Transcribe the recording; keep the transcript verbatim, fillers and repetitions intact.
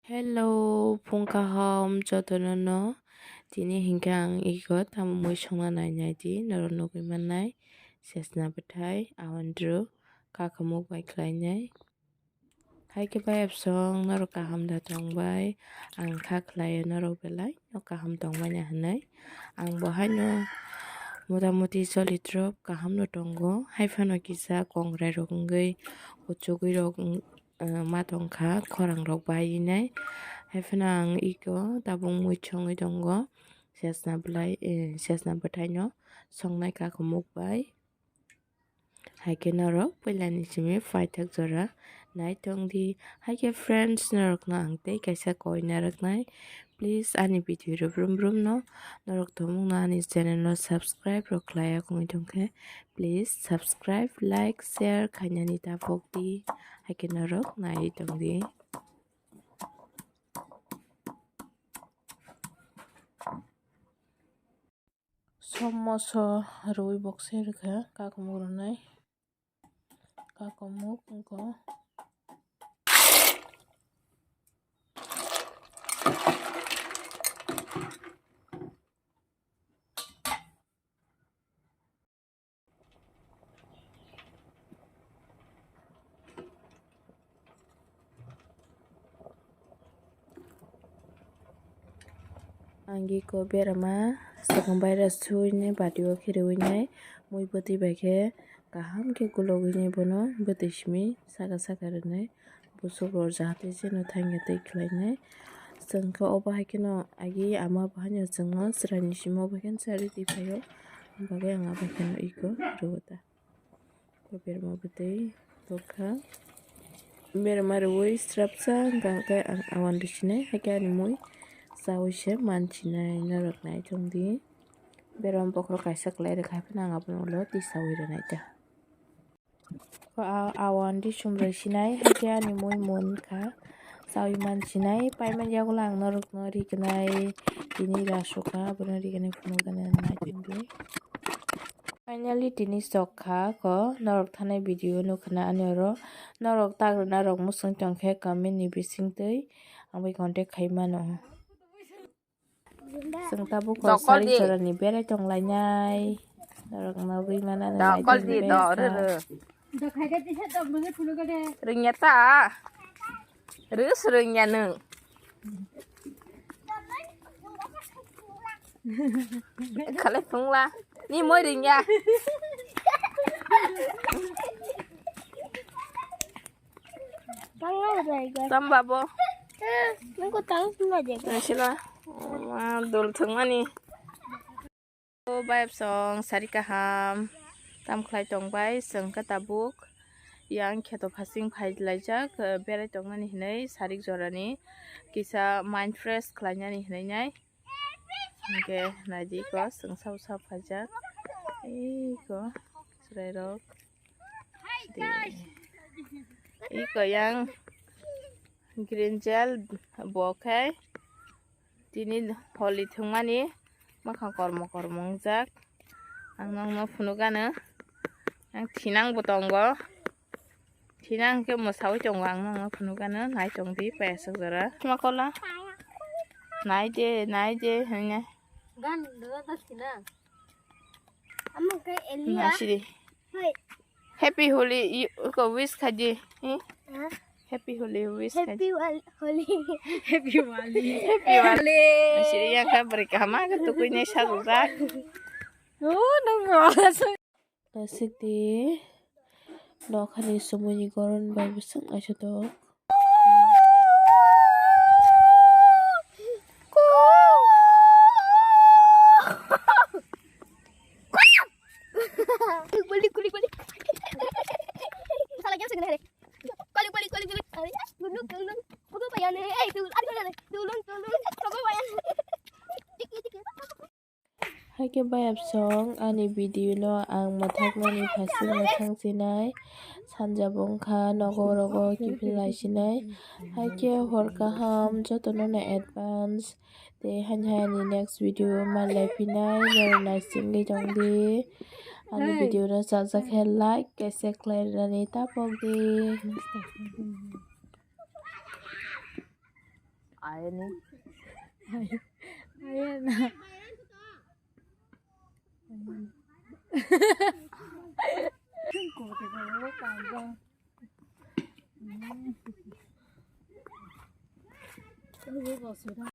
Hello, phung kaham jotono no. Tini hinkhe ang ego tamo mui songna nai nai di, norok nugui mannai. Sesna bwthai, awandru, kakamuk bai khlainai. Hai khe bai absong norok kaham da tong bai, ang kha khlaio norok belai no kaham tong manya hinui. Ang bo haino motamuti choli drop kaham no tongo. Hai phano kisa kongrai rok wngwi, kuchugui rok wng-, eh, ma tong kha, khorang rok bai nai. Hai phano ang ego tabuk mui songwi tongo. Sesna bwlai, eh, sesna bwthai no songnai kakamuk bai. Hai khe norok puilani simi paithak jora nai tong di. Hai khe friends, norokno ang tei kaisa koi narwknai. Please ani video rw brum brum no norok tongmung no ani channel no subscribe rok khlai ya wngwi tong khe, please subscribe, like, share khainani ta pok di. Hai khe norok nai tong di. Somoso rwi bokse rwkha kakumuk rwnai, kakumuk wngkha. Ang iko berama swkang baira suinai bati o khiriwi nai mui bwtwi bai khe kaham khe kulogwi nai bono bwtwi simi saka saka rwnai. Bwswk rok jahate jeno thangya tei khlainai. Chwng khe obo hai kheno agi ama bo haino chwngno chwraini simi obo khe charwi twi phaio. Bagwi ang abo kheno iko rwo ta. Berma bwtwi rwkha. Berma rwui srapsa hwnkha hwnkhe ang awan rwsinai, haikhe ani mui chaui se mansinai norok nai tongdi. Berma bokhorok kaisa kwlai rwkha, haphano ang abono ulo tisaui rwnai ta. Ko a-, awan di sumrai sinai, haikhe ani mui mon kha, chaui man sinai, paimani yagulo ang norokno rignai, tini rasukha, abono rignai phunukgana naitongdi. Finally, tini sok kha, ko norok thanai video nukha na ani oro, norok tak rwna rok mwswng tongkhe comment ni bisingtwi, ang bai contact khai mano. Chwng tabuk Dokol sari di. Jorani berai tong lainai. Norok nugui mano. Dokol di, do, rw, rw. Rwngya ta. Rw, rwngya nwng. Khalai phungla. Ni moi rwngya. Tamba bo. Nungko tang sima je. Sila. Ma dol thwngmani. O bai song sari kaham. Tam khlai tong bai chwng khe tabuk. Yang kheto phasing phai laijak, berai tongnani hinui sarik jorani kisa mind fresh khlainani hinui nai. Hingke naidi iko chwng sabo sabo khaijak. Iko chwrairok. Iko yang green gel bo khe tini holi thwngmani mwkhang kormo kormo wngjak. Ang nokno phunukgano. Ang thinang bo tongo. Thinang khe mwsaui tongo ang nokno phunukgano. Nai tongdi paisuk jora. Makola. Nai de, nai de, hanya. Gan dua tas kina. Ama khe Elia. Nasidi. Hoi. Happy Holi, iko wish khaidi. Eh? Ha? Happy Holi wish khaidi. Happy Wal-, Holi. Happy Wali. Happy Wali. Nasidi yang kha bwrwi kaham khe tukui nai sajak. Oh, nang. Nasik di. Nokhani sumui ni goron bai bwswk naisodok. Haikhe bayapsong ani video no ang mwthakmani phasingno thangsinai, sanja bo wngkha nogo rogo kiphil laisinai. Haikhe hor kaham jotono no advance tei haini hai ani next video o manlaiphinai, norok naisingwi tongdi. Ani video no chajak khe like kaisa khlai rwnani ta pokdi. Ayani. Ayana.